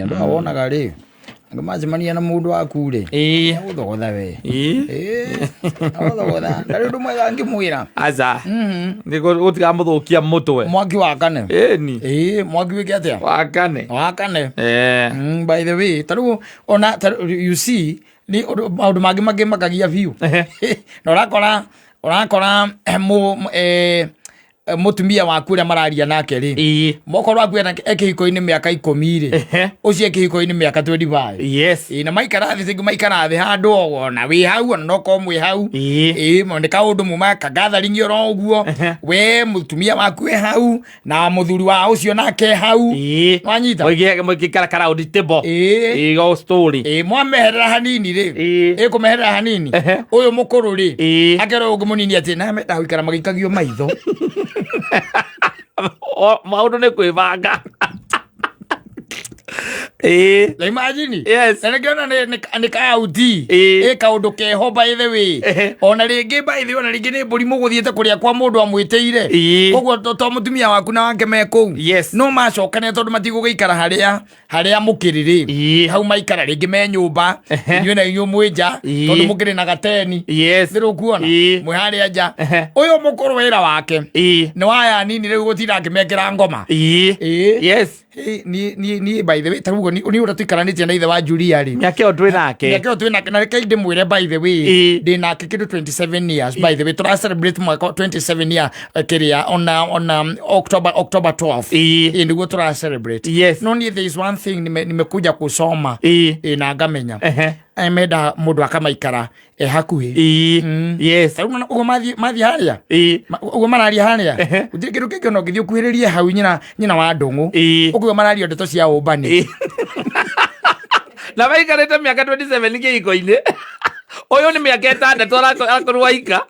Andũ aya wonaga rĩ, angĩ macemania na mũndũ waku rĩ, agũthogotha we. Ĩĩ, agũthogotha. Ndarĩ ũndũ mwega angĩmwĩra. Aca. Nĩ gũtigamũthũkia mũtwe. Mwaki wakane. Ĩni. Ĩĩ, mwaki wĩke atĩa? Wakane. Wakane. By the way, ta rĩu ona ta rĩu you see nĩ ũndũ maũndũ mangĩ mangĩmakagia biũ. Na ũrakora ũrakora mũtumia waku ũrĩa mararia nake rĩ, mokorwo waku e kĩhiko-inĩ mĩaka 10 rĩ, ũcio e kĩhiko-inĩ mĩaka 25. Ĩĩ, na maikara thĩ rĩngĩ maikara thĩ handũ o ona wĩ hau ona no korwo mwĩ hau. Ĩĩ, nĩ kaũndũ muma kagathering oro ũguo. We mũtumia waku e hau na mũthuri wa ũcio nake e hau. Wanyita? Mũgĩikara karaũndi table. Ĩĩ. Ĩĩ, go story. Ĩĩ, mwameherera hanini rĩ. Ĩĩ, kũmeherera hanini. Ũyũ mũkũrũ rĩ, akera ũyũ ũngĩ mũnini atĩ na mendaga gũikara magĩikagio maitho. Maũndũ nĩ kwĩbanga. Ĩĩ. Na imagine. Yes. Na nĩkĩona nĩ kaũti. Ĩĩ. Ĩ kaũndũ keho by the way. Ona rĩngĩ by the way, ona rĩngĩ nĩ mbũri mũgũthiĩte kũrĩa kwa mũndũ amwĩtĩire. Koguo to mũtumia waku na wake me kũu. Yes. No macokane tondũ matigũgĩikara harĩa harĩa mũkĩrĩ rĩ. Hau maikara rĩngĩ me nyũmba. Inyuĩ na inyuĩ mwĩ nja. Tondũ mũkĩrĩ na gateni. Yes. Nĩ rũkuona? Ĩĩ. Mwĩ harĩa nja. Ũyũ mũkũrũ wĩra wake. Nĩ waya nini rĩu gũtinda akĩmekĩra ngoma. Ĩĩ. Yes. Hey, ni by the way, ta rĩu ni ũrĩa tũikaranĩtie na ithe wa Julia rĩ. Mĩaka ĩyo twĩ nake. Mĩaka ĩyo twĩ nake, na reke ndĩmwĩre by the way, ndĩ nake kĩndũ 27 years by the way, tũra celebrate mwaka 27 year kĩrĩa ona October 12. Ĩĩ, nĩguo tũra celebrate. Yes. No niĩ there is one thing nimekuja kusoma. Ĩĩ, na ngamenya. Menda mũndũ akamaikara e hakuhĩ. Yes. Ta rĩu nona ũguo mathiĩ harĩa. Ũguo mararia harĩa. Gũtirĩ kĩndũ kĩngĩ ona ũngĩthiĩ ũkuhĩrĩrie hau nyina wa ndũng'ũ. Ũguo mararia ndeto cia ũmbani. Na maikarĩte mĩaka 27 kĩhiko-inĩ. Ũyũ nĩ mĩaka 6 arakorwo aika.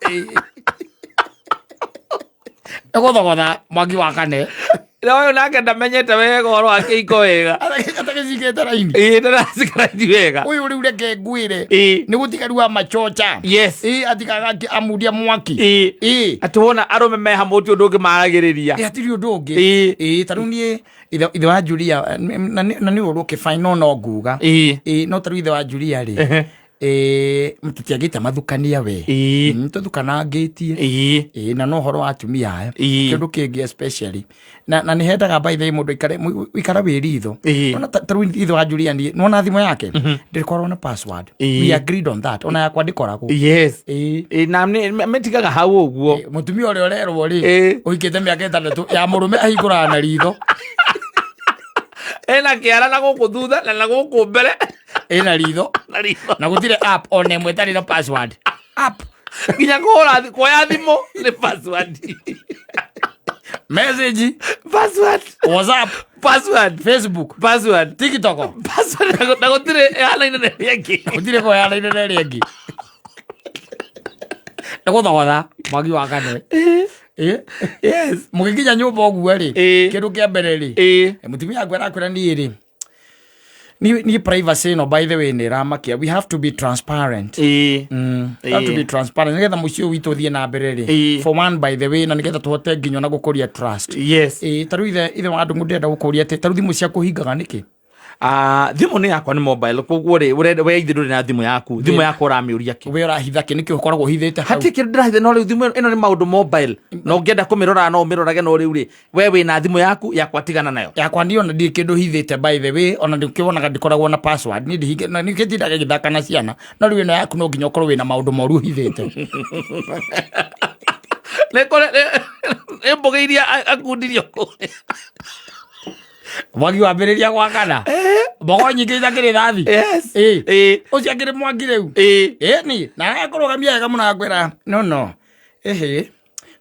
Ĩgũthogotha mwaki wakane. Na ũyũ nake ndamenyete wega ũhoro wa kĩhiko wega. Atagĩcikĩte raini. Ĩĩ, ndaracika raini wega. Ũyũ rĩu reke ngwĩre. Ĩĩ. Nĩ gũtiga rĩu amachocha. Yes. Ĩĩ, atigaga amundia mwaki. Ĩĩ. Ĩĩ. Atĩ wona arũme me hamwe ti ũndũ ũngĩ maragĩrĩria. Ĩĩ, hatirĩ ũndũ ũngĩ. Ĩĩ. Ĩĩ, ta rĩu niĩ ithe wa Julia, na nĩ ũndũ ũkĩ fine, no nguga. Ĩĩ. Ĩĩ, no ta rĩu ithe wa Julia rĩ, ĩĩ, tũtiagĩte mathukania we. Ĩĩ. Tũthukanangĩtie. Ĩĩ. Ĩĩ, na no ũhoro wa atumia aya. Ĩĩ. Kĩndũ kĩngĩ especially. Na nĩ hendaga by the way mũndũ aikare, ikara wĩ ritho. Ĩĩ. Ona ta rĩu ithe wa Julia niĩ, nĩwona thimũ yake? Ndĩkoragwo na password. Ĩĩ. We agreed on that. Ona yakwa ndĩkoragwo. Yes. Ĩĩ. Ĩĩ, na mĩtigaga hau ũguo. Ĩĩ, mũtumia ũrĩa ũrerwo rĩ, Ĩĩ. ũhikĩte mĩaka 6 ya mũrũme ahingũraga na ritho. Ena kĩara na gũkũ thutha na gũkũ mbere. Ĩna ritho. Na ritho. Na gũtirĩ app ona ĩmwe ĩtarĩ na password. App. Nginya kũhũra kuoya thimũ nĩ password. Message. Password. WhatsApp. Password. Facebook. Password. TikTok. Password. Na gũtirĩ ĩhanaine na ĩrĩa ĩngĩ. Gũtirĩ ko ĩhanaine na ĩrĩa ĩngĩ. Nĩ gũthogotha mwaki wa kane. Ĩĩ. Yes. Mũgĩkinya nyũmba ũguo rĩ, Ĩĩ. kĩndũ kĩa mbere rĩ, Ĩĩ. mũtumia waku arakwĩra niĩ rĩ, niĩ privacy ĩno by the way nĩ ĩramakia. We have to be transparent. Ĩĩ. We have to be Ĩĩ. transparent nĩgetha mũciĩ ũyũ witũ ũthiĩ na mbere rĩ. Ĩĩ. For one by the way, na nĩgetha tũhote nginya ona gũkũria trust. Yes. Ĩĩ, ta rĩu ithe wa ndũng'ũ ndĩrenda gũkũria atĩ ta rĩu thimũ ciaku ũhingaga nĩkĩ? Thimũ nĩ yakwa nĩ mobile, koguo rĩ, we ithe ndũrĩ na thimũ yaku, thimũ yakwa ũramĩũria kĩ? We ũrahitha kĩ? Nĩkĩ ũkoragwo ũhithĩte hau? Hatirĩ kĩndũ ndĩrahitha, no rĩu thimũ ĩno nĩ maũndũ mobile, na ũngĩenda kũmĩrora no ũmĩrorage, no rĩu rĩ, we wĩna thimũ yaku, yakwa tigana nayo. Yakwa niĩ ona ndirĩ kĩndũ hithĩte by the way, ona ndĩkĩonaga ndikoragwo na password. Niĩ ndihinge, na nĩkĩo ndindaga ngĩthaka na ciana. No rĩu ĩno yaku no nginya ũkorwo wĩna maũndũ moru ũhithĩte. Nĩ kũrĩ, nĩ mbũgĩ iria akundirio kũrĩa. Mwaki wambĩrĩria gwakana. Mbogo nyingĩ itakĩrĩ thathi. Yes. Ĩĩ. Ĩĩ. Ũcio akĩrĩ mwaki rĩu. Ĩĩ. Ĩni, na akũrũgamia wega mũno agakwĩra, no, no. Ĩhĩ,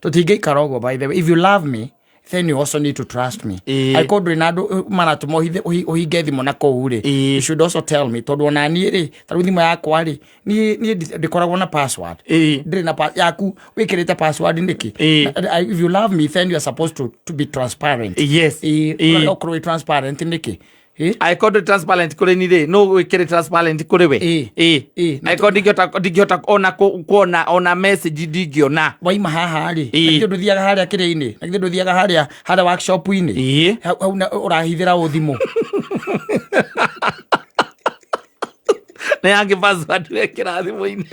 tũtingĩikara ũguo by the way. If you love me, then you also need to trust me. Ĩĩ. Angĩkorwo ndũrĩ na andũ maratũma ũhinge thimũ na kũu rĩ, Ĩĩ. you should also tell me, tondũ ona niĩ rĩ, ta rĩu thimũ yakwa rĩ, niĩ ndikoragwo na password. Ĩĩ. Ndĩrĩ na yaku wĩkĩrĩte password nĩkĩ? Ĩĩ. If you love me, then you are supposed to be transparent. Yes. Ĩĩ, Ĩĩ. ũkorwo wĩ transparent nĩkĩ? Angĩkorwo ndũrĩ transparent kũrĩ ni rĩ, no wĩkĩre transparent kũrĩ we. Ĩ. Ĩ. Ĩ, na Angĩkorwo ndingĩhota ona kuona ona message ndingĩona. Waima haha rĩ, Ĩ. na githĩ ndũthiaga harĩa kĩrĩa-inĩ, na githĩ ndũthiaga harĩa workshop-inĩ? Ĩ. Hau ũrahithĩra ũ thimũ? Nĩ yangĩ password wekĩra thimũ-inĩ.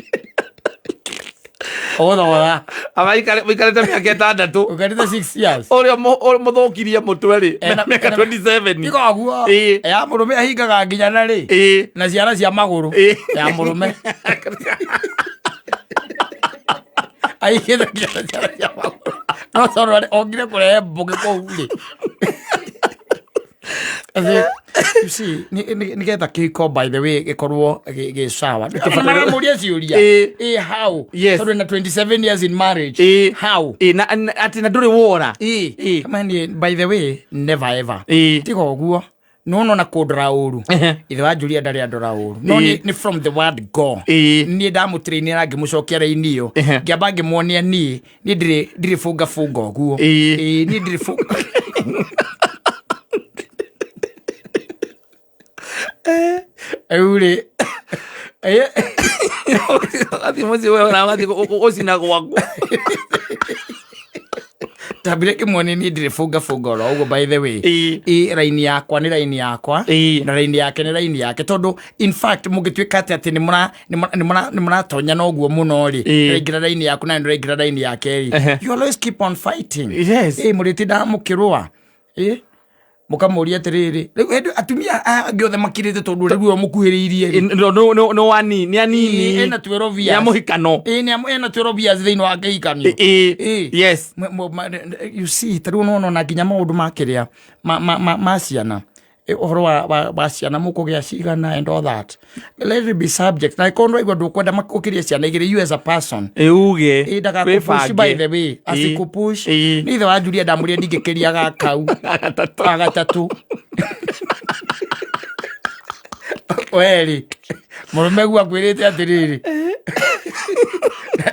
Ũgũthogotha. Waikarĩte mĩaka 6. Ũikarĩte 6 years. Ũrĩa mũthũkirie mũtwe rĩ, mĩaka 27. Tiga ũguo. Ĩ. Ya mũrũme ahingaga nginya na rĩ. Ĩ. Na ciara cia magũrũ. Ĩ. Ya mũrũme. Aigĩte nginya na ciara cia magũrũ. No tondũ okire kũrehe mbũgĩ kũu rĩ. You see, nĩgetha kĩhiko, by the way, gĩkorwo gĩ sawa, maramũria ciũria. Ĩ. Ĩ, how? Yes. Tondũ na 27 years in marriage. Ĩ. How? Ĩ, atĩ na ndũrĩ wora. Ĩ. Ĩ. Kama niĩ, by the way, never ever. Ĩ. Tiga ũguo nona na kũndora ũru. Ithe wa Julia ndarĩ andora ũru, no nĩ from the word go. Ĩ. Niĩ ndamũtrainĩra, ngĩmũcokia raini ĩyo. Ngĩamba ngĩmuonia niĩ ndirĩ bunga bunga ũguo. Ĩ. Ĩ, niĩ ndirĩ bunga rĩu rĩ. Ũgathiĩ mũciĩ we ona ũgathiĩ gũcina gwaku. Tambire kĩmuonia niĩ ndirĩ bunga bunga oro ũguo, by the way. Ĩ. Ĩ, raini yakwa nĩ raini yakwa. Ĩ. Na raini yake nĩ raini yake, tondũ in fact mũngĩtuĩka atĩ nĩ mũratonya na ũguo mũno rĩ, Ĩ. ũraingĩra raini yaku na nĩ ũraingĩra raini yake rĩ, you always keep on fighting. Yes. Ĩ, mũrĩtindaga mũkĩrũa. Ĩ, mũkamũria atĩrĩrĩ, rĩu hĩndĩ atumia aya angĩ othe makirĩte tondũ rĩu ũyũ mũkuhĩrĩirie rĩ. Ĩ, no wani nĩ anini. Ĩ, ena 12 Nĩ a years. mũhikano. Ĩ, ena 12 years thĩinĩ wa kĩhikanio. Ĩ. Ĩ. Yes. You see, ta rĩu nĩwona ona nginya maũndũ ma kĩrĩa ma ciana. Ĩ, ũhoro wa ciana mũkũgĩa cigana and all that, let it be subject. Na ĩkorwo nĩwaigua ndũkwenda ũkĩrie ciana igĩrĩ, you as a person. Ĩ, uge. Ĩ, ndagakũpush, by the way, asikũpush. Ĩ. Nĩ ithe wa Julia ndamũria ndingĩkĩria gakau. Gatatũ. Gatatũ werĩ mũrũme guo akwĩrĩte atĩrĩrĩ,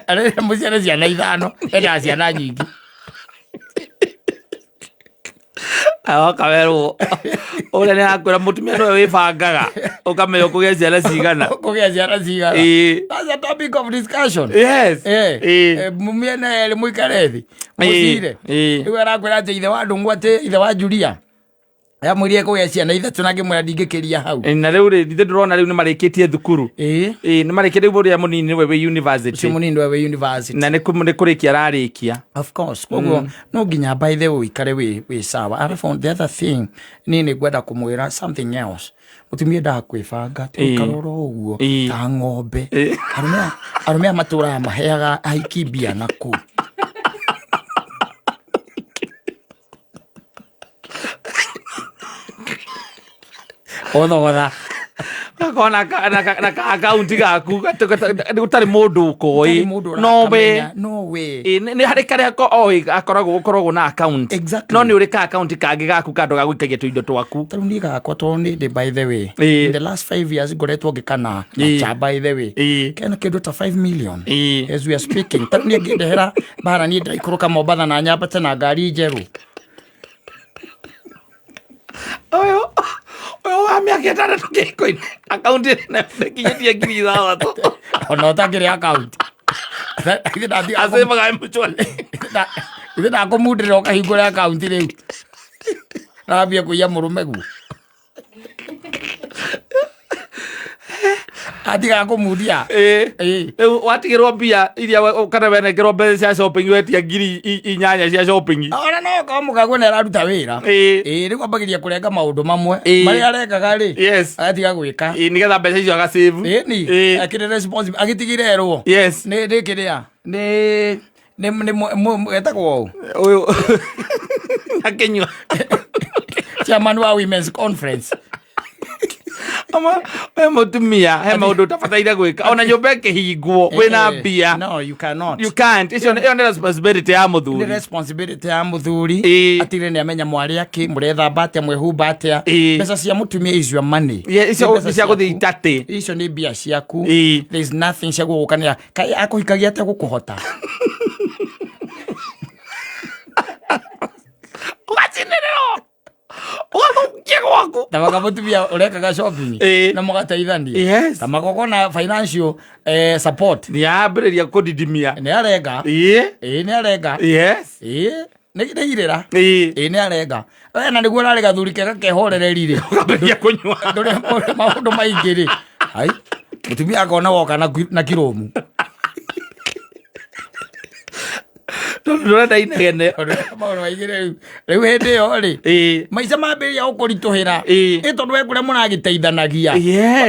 arenda mũciare ciana 5, endaga ciana nyingĩ. Ũkawerwo ũrĩa nĩ akwĩra mũtumia nĩwe wĩbangaga, ũkamenya ũkũgĩa ciana cigana. Kũgĩa ciana cigana. Ĩ. That's a topic of discussion. Yes. Eh. Ĩ. Mũmiena erĩ mũikare thĩ mũcire. Ĩ. Rĩu arakwĩra atĩ ithe wa Ndũng'ũ, atĩ ithe wa Julia amwĩrire kũgĩa ciana 3 na ngĩmwĩra ndingĩkĩria hau. Ĩ, na rĩu rĩ, ithe ndĩrona rĩu nĩ marĩkĩtie thukuru. Ĩ. Ĩ, nĩ marĩkĩtie rĩu, ũrĩa mũnini nĩwe wĩ university. Ũcio mũnini nĩwe wĩ university. Na nĩ kũrĩkia ararĩkia. Of course, koguo no nginya, by the way, ũikare wĩ sawa. Alafu the other thing, niĩ nĩ ngwenda kũmwĩra something else. Mũtumia endaga kwĩbanga, ti gũikara oro ũguo ta ng'ombe. Arũme aya matũraga maheaga ahiki mbia na kũu. Othogotha. Gakorwo na ka akaunti gaku gũtarĩ mũndũ ũkoĩ. Gũtarĩ mũndũ no we. ũrakamenya. No we. Ĩ, nĩ harĩ karĩa oĩ akoragwo ũkoragwo na account. Exactly. No nĩ ũrĩ ka account kangĩ gaku kandũ ga gũikagia tũindo twaku. Tarĩu niĩ gakwa, tondũ nĩ ndĩ, by the way, in the last 5 years ngoretwo ngĩkana na cha, by the way, kena kĩndũ ta 5 million as we are speaking. Tarĩu niĩ ngĩndehera mbara, niĩ ndĩraikũrũka Mombatha na nyambate na ngari njerũ. Ũyũ wa mĩaka 6 kĩhiko-inĩ, akaunti ndekinyĩtie 6,000. Ona ũtakĩrĩ akaunti. Acĩbaga mũcwari. Ithe ndakũmundĩra ũkahingũre akaunti rĩu rambia kũiya mũrũme guo atigaga kũmundia. Ĩ. Rĩu watigĩrwo mbia iria kana wenengerwo mbeca cia shopping, wetia 8,000 cia shopping. Ona no korwo mũkaguo nĩ araruta wĩra. Ĩ, rĩu ambagĩria kũrenga maũndũ mamwe marĩa arekaga rĩ, agatiga gwĩka. Ĩ, nĩgetha mbeca icio agasave. Ĩni. Akĩrĩ responsible agĩtigire erwo nĩ kĩrĩa nĩ etagwo ũ? Ũyũ akĩnyua. Chairman wa women's conference. Ama we mũtumia he maũndũ ũtabataire gwĩka ona nyũmba ĩkĩhingwo wĩna mbia. No, you cannot. You can't. Icio ĩyo nĩ responsibility ya Nĩ mũthuri. Responsibility ya mũthuri. Atigire nĩ amenya mwarĩ akĩ mũrethamba atĩa, mwĩhumba atĩa. Mbeca cia mũtumia is your money. Yeah, icio Nĩ mbeca nĩ cia gũthiĩ ciaku. itatĩ. Icio nĩ mbia ciaku. There is nothing cia gũgũkanĩra. Kaĩ akũhikagia atĩa gũkũhota? Ũgacinĩrĩrwo. Ũgathũkia gwaku. Ta maka mũtumia ũrekaga shopping na mũgateithania. Ta magokona financial support. Nĩ yambĩrĩria kũdidimia. Nĩ arenga. Ĩĩ nĩ arenga. Ĩĩ nĩ irĩra. Ĩĩ nĩ arenga. We na nĩguo ũrarĩ gathuri kega kehorereri rĩ. Ũkambĩrĩria kũnyua. Ndũrĩ maũndũ maingĩ rĩ. Hai. Mũtumia akona woka na kiromu. Tondũ ndũrenda inegene. Maũndũ maingĩ rĩu. Rĩu hĩndĩ ĩyo rĩ. Maica mambĩrĩria gũkũritũhĩra. Ĩ tondũ we kũrĩa mũragĩteithanagia.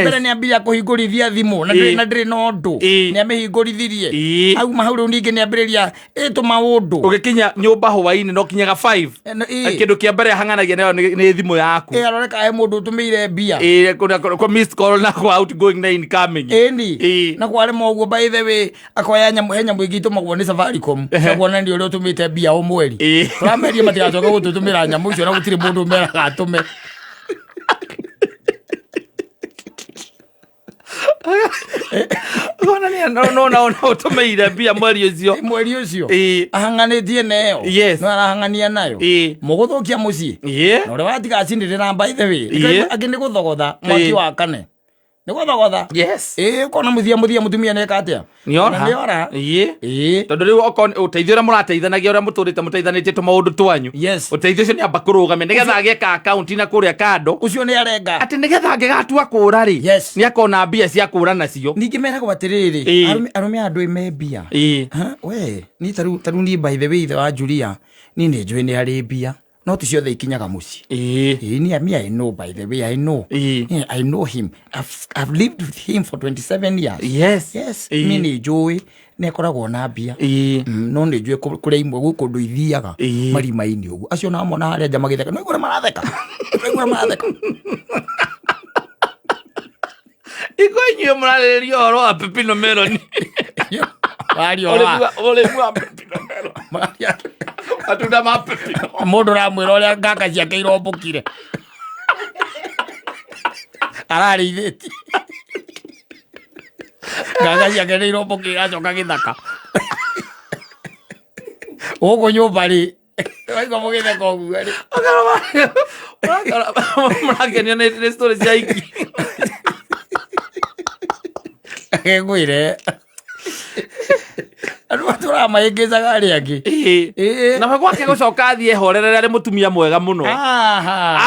Mbere nĩ ambia kũhingũrithia thimũ na ndĩrĩ na ndĩrĩ na ũndũ. Nĩ amĩhingũrithirie. Auma hau rĩu ningĩ nĩ ambĩrĩria ĩ tũmaũndũ. Ũgĩkinya nyũmba hwainĩ no kinyaga 5. Kĩndũ kĩa mbere ahang'anagia nayo nĩ thimũ yaku. Ĩ arore kana he mũndũ ũtũmĩire mbia. Ĩ kwa missed call na kwa outgoing na incoming. Ĩni. Na kwarema ũguo by the way akoya nyamũ he nyamũ ingĩ itũmagwo nĩ Safaricom cia kuonania ũrĩa ũtũmĩte mbia o mweri. Tũrameria matigacoke gũtũtũmĩra nyamũ icio na gũtirĩ mũndũ ũmeraga atũme. Kuonania no no no no ũtũmĩire mbia mweri ũcio. Mweri ũcio ahang'anĩtie nayo. No arahang'ania nayo. Mũgũthũkia mũciĩ. Na ũrĩa watiga acinĩrĩra by the way. Angĩ nĩ gũthogotha mwaki wakane. Nĩ gũthogotha. Ĩĩ ũkona mũthia mũthia mũtumia nĩeka atĩa? Nĩora. Nĩora. Ĩĩ. Tondũ rĩu okorwo ũteithio ũrĩa mũrateithanagia ũrĩa mũtũrĩte mũteithanĩtie tũmaũndũ twanyu. Ũteithio ũcio nĩamba kũrũgamia nĩgetha agĩe ka account na kũrĩa kando. Ũcio nĩ arenga. Atĩ nĩgetha angĩgatua kũra rĩ. Nĩ akona mbia cia kũra nacio. Ningĩ meragwo atĩrĩrĩ, arũme aya ndũĩ me mbia. We, niĩ tarĩu niĩ by the way ithe wa Julia, niĩ nĩ njũĩ nĩ arĩ mbia. No ti ciothe ikinyaga mũciĩ. Ĩĩ niĩ me I know by the way I know. Yeah, I know him. I've lived with him for 27 years. Yes. Niĩ nĩ njũĩ nĩ akoragwo na mbia. No nĩ njũĩ kũrĩa imwe gwĩ kũndũ ithiaga marima-inĩ ũguo. Acio nao mona harĩa nja magĩtheka. No igũrũ maratheka. No igũrũ maratheka. Iko inyuĩ mũrarĩrĩria ũhoro wa pepino melon. Waria ũhoro wa Ũrĩmi wa pepino melon. Matunda ma pepino. Mũndũ ũramwĩra ũrĩa nganga ciake irombũkire. Ararĩithĩtie. Nganga ciake nĩ irombũkire iracoka gĩthaka. Gũkũ nyũmba rĩ, waigua mũgĩtheka ũguo rĩ. Mũrakenio nĩ story cia iki. Ngwĩre. Andũ matũraga mahĩngĩcaga arĩa angĩ. Na we gwake gũcoka athiĩ ehorerere arĩ mũtumia mwega mũno.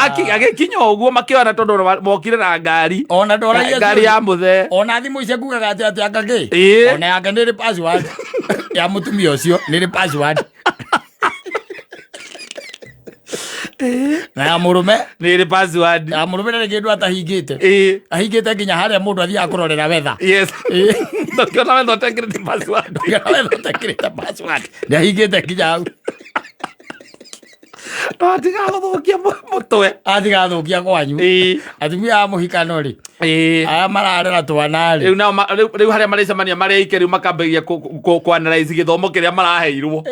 Agĩkinya ũguo makĩona tondũ mokire na ngari. Ona ndoragia ngari ya mũthee. Ona thimũ icio ngugaga atĩ atĩ anga kĩ. Ona yake nĩ ĩrĩ password. Ya mũtumia ũcio nĩ ĩrĩ password. Na ya mũrũme nĩ ĩrĩ password. Ya mũrũme ndarĩ kĩndũ atahingĩte. Ahingĩte nginya harĩa mũndũ athiaga kũrorera weather. Ndũngĩona weather ũtekĩrĩte password. Ndũngĩona weather ũtekĩrĩte password. Nĩ ahingĩte nginya hau. Atiga gũthũkia mũtwe. Atiga gũthũkia kwanyu. Atumia a mũhikano rĩ. Aya mararera twana rĩ. Rĩu nao rĩu harĩa marĩcemania marĩ aike rĩu makambĩrĩria kũ analyze gĩthomo kĩrĩa maraheirwo.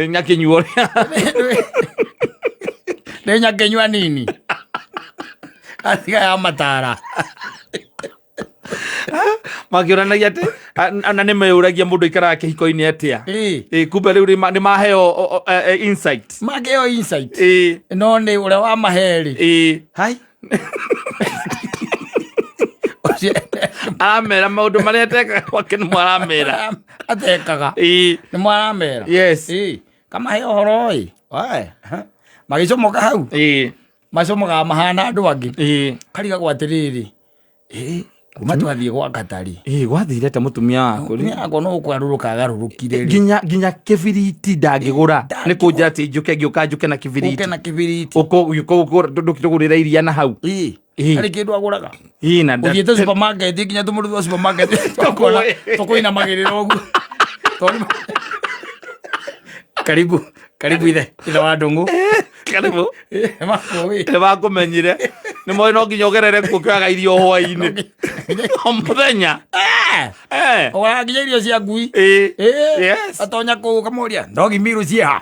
Nyakĩnyua ũrĩa. Nĩ nyakĩnyua nini. Atiga ya matara. Makĩũranagia atĩ na nĩ meyũragia mũndũ aikaraga kĩhiko-inĩ atĩa. Kumbe rĩu nĩ maheo insight. Makĩheo insight. No nĩ ũrĩa wamahe rĩ. Hai. Aramera maũndũ marĩa atekaga gwake nĩmo aramera. Atekaga. Nĩmo aramera. Kamahe ũhoro ĩ. Magĩcomoka hau. Macomokaga mahana andũ angĩ. Karigagwo atĩrĩrĩ. Kuma twathiĩ gwa Katari. Gwathire ta mũtumia waku. Mũtumia wakwa no kũgarũrũka agarũrũkire rĩ. Nginya kĩbiriti ndangĩgũra. Nĩ kũnjĩra atĩ njũke ngĩũka njũke na kĩbiriti. Ũke na kĩbiriti. Ndũkĩtũgũrĩra iria na hau. Harĩ kĩndũ agũraga. Na Ũthiĩte supermarket nginya tũmũndũ twa supermarket tũkũinamagĩrĩra ũguo. Karibu, karibu ithe, ithe wa Ndũng'ũ. Karibu. Nĩ makũmenyire. Nĩ moĩ no nginya ũgerere kuo ũkĩoyaga irio hwaĩ-inĩ. O mũthenya. Ũgũraga nginya irio cia ngui. Atonya kũu ũkamũria, ndogi miru ciĩha?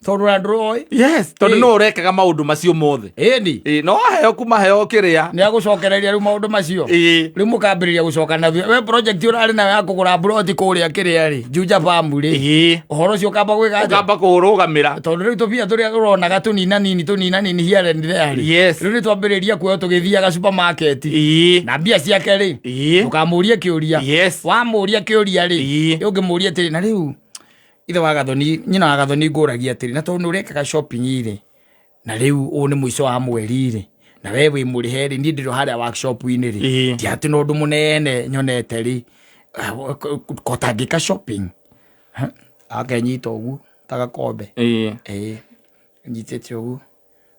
Tondũ ona ndũroĩ. Yes, tondũ Ĩĩ. no ũrekaga maũndũ macio mothe. Ĩni. Ĩĩ, no waheo kuma heo kĩrĩa. Nĩ agũcokereria rĩu maũndũ macio. Ĩĩ. Rĩu mũkambĩrĩria gũcoka na thutha. We project ũrarĩ nayo ya kũgũra mburoti kũrĩa kĩrĩa rĩ, Juja Farm rĩ. Ĩĩ. Ũhoro ũcio ũkamba gwĩka atĩa? Ũkamba kũũrũgamĩra. Tondũ rĩu tũbia tũrĩa ũronaga tũnina nini tũnina nini here and there rĩ. Yes. Rĩu nĩ twambĩrĩria kuoywo tũgĩthiaga supermarket. Ĩĩ. Na mbia ciake rĩ. Ĩĩ. Ndũkamũrie kĩũria. Yes. Wamũria kĩũria rĩ. Ĩĩ. Ũngĩmũria atĩrĩ na rĩu ithe wa Gathoni, nyina wa Gathoni ngũragia atĩrĩ, na tondũ nĩ ũrekaga shopping rĩ, na rĩu ũyũ nĩ mũico wa mweri rĩ, na we wĩ mũrĩhe rĩ, niĩ ndĩrĩ o harĩa workshop-inĩ rĩ, Ĩĩ. ti atĩ na ũndũ mũnene nyonete rĩ, ko ũtangĩka shopping? Ha, Akenyita ũguo ta gakombe. Ĩĩ. Ĩĩ, anyitĩte ũguo,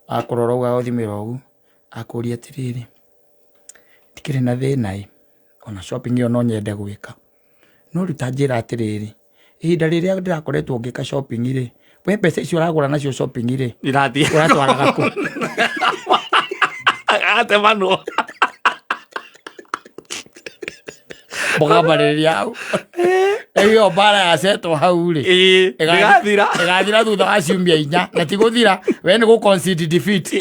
akũrora ũguo agũthimĩra ũguo, akũria atĩrĩrĩ, ndikĩrĩ na thĩna ĩ, ona shopping ĩyo no nyende gwĩka. No rĩu ta njĩra atĩrĩrĩ, ihinda rĩrĩa ndĩrakoretwo ngĩka shopping rĩ, we mbeca icio ũragũra nacio shopping rĩ, Irathiĩ. ũratwaraga kũ? Agatemanwo. Mũkambarĩrĩria hau. Rĩu ĩyo mbara yacetwo hau rĩ, Ĩĩ. Ĩgathira. ĩgathira thutha wa ciumia inya, na ti gũthira, we nĩ gũ concede defeat.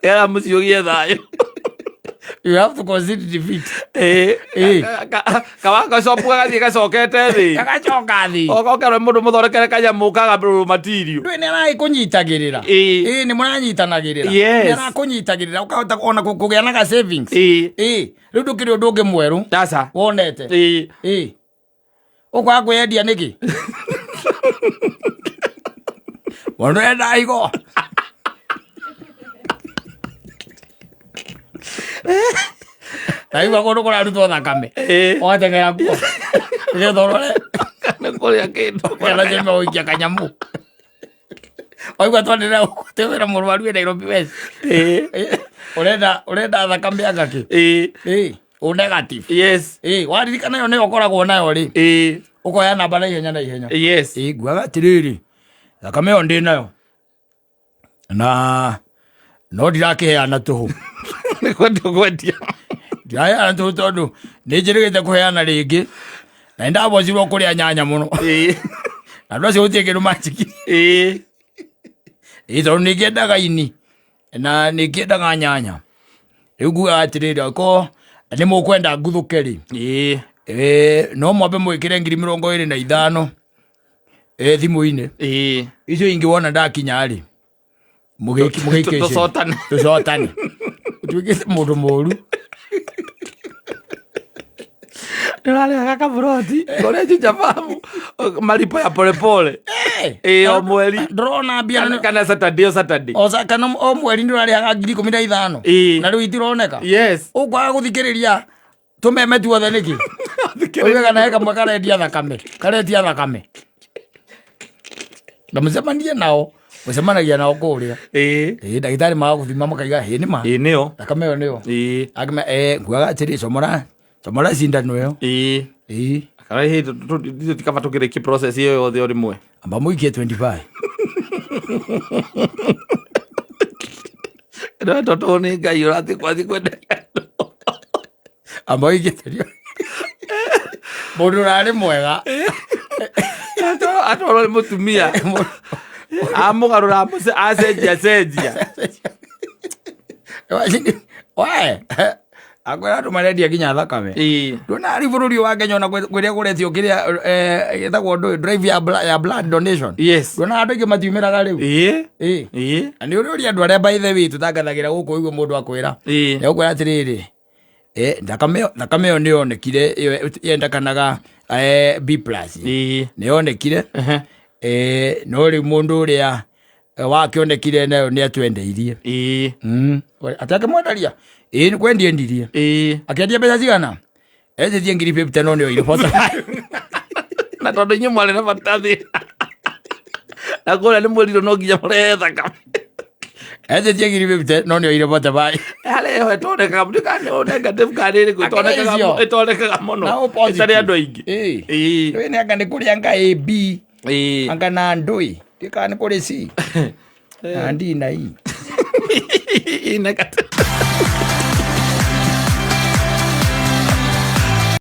Yara mũciĩ ũgĩe thayũ. You have to concede defeat. Ĩĩ. Ĩĩ. Kawagacopu gagathiĩ gacokete thĩ. Gagacoka thĩ. Okerwo mũndũ mũthondekere kanyamũ kaga material. Ndũĩ nĩ aragĩkũnyitagĩrĩra. Ĩĩ. Ĩĩ nĩ mũranyitanagĩrĩra. Yes. Nĩ arakũnyitagĩrĩra ũkahota ona kũgĩa na ga savings. Ĩĩ. Ĩĩ. Rĩu ndũkĩrĩ ũndũ ũngĩ mwerũ Aca. wonete. Ĩĩ. Ĩĩ. Ũkwaga kwĩyendia nĩkĩ? Mũndũ enda igo. Ndaigua kũndũ kũrarutwo thakame. Ĩĩ. Ũgateng'era kuo. Nĩgetha ũrore. Nĩ kũrĩa kĩndũ. Kana njeme gũikia kanyamũ. Waigua twanĩrĩra gũkũ wĩra mũrwaru wĩ Nairobi West. Ĩĩ. Ũrenda ũrenda thakame anga kĩ? Ĩĩ. Ĩĩ. O negative. Yes. Ĩĩ, waririkana ĩyo nĩyo ũkoragwo nayo rĩ. Ĩĩ. Ũkoya namba na ihenya na ihenya. Yes. Ĩĩ, nguaga atĩrĩrĩ, thakame ĩyo ndĩ nayo. Na no ndirakĩheana tũhũ. Nĩ kwendia ũkwendia. Ndiraheana tũhũ tondũ nĩ njĩrĩgĩte kũheana rĩngĩ. Na nĩ ndabocirwo kũrĩa nyanya mũno. Ĩĩ. Na andũ acio gũtirĩ kĩndũ manjĩkire. Ĩĩ. Ĩĩ, tondũ nĩ ngĩendaga ini na nĩ ngĩendaga nyanya. Rĩu ngugaga atĩrĩrĩ, angĩkorwo nĩ mũkwenda nguthũke rĩ, Ĩĩ. ĩĩ, no mwambe mwĩkĩre 25,000 thimũ-inĩ. Ĩĩ. Icio ingĩ wona ndakinya rĩ, mũgĩke icio. Tũcotane. Tũcotane. Ũtuĩkĩte mũndũ mũru. Ndĩrarĩhaga kaburoti kũrĩa Juja Farm malipo ya polepole. Eh, Ĩĩ o mweri. Ndĩrona mbia Kana kana Saturday o Saturday. o kana o mweri ndĩrarĩhaga 15,000. Ĩĩ. Na rĩu itironeka. Yes. Ũkwaga gũthikĩrĩria tũmeme tuothe nĩkĩ? Uge kana he kamwe karendia thakame. Karendia thakame. Na mũcemanie nao. Mũcemanagia nao kũrĩa. Ĩĩ. Ĩĩ ndagĩtarĩ maga gũthima makaiga ĩ nĩ ma. Ĩĩ nĩyo. Thakame ĩyo nĩyo. Ĩĩ. Akĩme eh nguaga atĩrĩ comora comora cindano ĩyo. Ĩĩ. Ĩĩ. Kana hĩ ithuĩ ti kaba tũkĩrĩkie process ĩyo yothe o rĩmwe. Amba mũikie 25. No tondũ nĩ Ngai ũrathiĩ kwathiĩ kwenderia andũ. Amba ũikie 25. Mũndũ ũrarĩ mwega. Atwarwo nĩ mũtumia. Amũgarũra acenjia cenjia. We, akwĩra andũ marendia nginya thakame. Ĩĩ. Ndona rĩu bũrũri ũyũ wa Kenya ona kũrĩa kũretio kĩrĩa gĩtagwo ndũĩ drive ya blood donation. Yes. Ndona andũ aingĩ matiumĩraga rĩu. Ĩĩ. Ĩĩ. Ĩĩ. Na nĩ ũrĩ ũria andũ arĩa by the way tũtangathagĩra gũkũ ũguo mũndũ akwĩra. Ĩĩ. Nĩgũkwĩra atĩrĩrĩ, thakame ĩyo nĩ yonekire ĩyo yendekanaga B plus. Ĩĩ. Nĩ yonekire. Ehe. No rĩu mũndũ ũrĩa wakĩonekire nayo nĩ atwendeirie. Ĩĩ. Atĩ akĩmwenderia? Ĩĩ nĩ kwendia endirie. Ĩĩ. Akĩendia mbeca cigana? Endetie 50,000 no nĩ oire 45. Na tondũ inyuĩ mwarĩ na maratathi. Na kũrĩa nĩ mwĩrirwo no nginya mũrehe thakame. Endetie 50,000 no nĩ oire 45. Harĩa ĩyo ĩtonekaga mũno kana nĩ negative kana ĩrĩkũ ĩtonekaga Akĩrĩ icio. ĩtonekaga mũno. Na o positive. Ĩtarĩ andũ aingĩ. Ĩĩ. Ĩĩ. Rĩu nĩ anga nĩ kũrĩ anga A B. Ĩĩ. Anga na ndũĩ. Ndiũĩ kana nĩ kũrĩ C. Na D na E. Ĩ negative.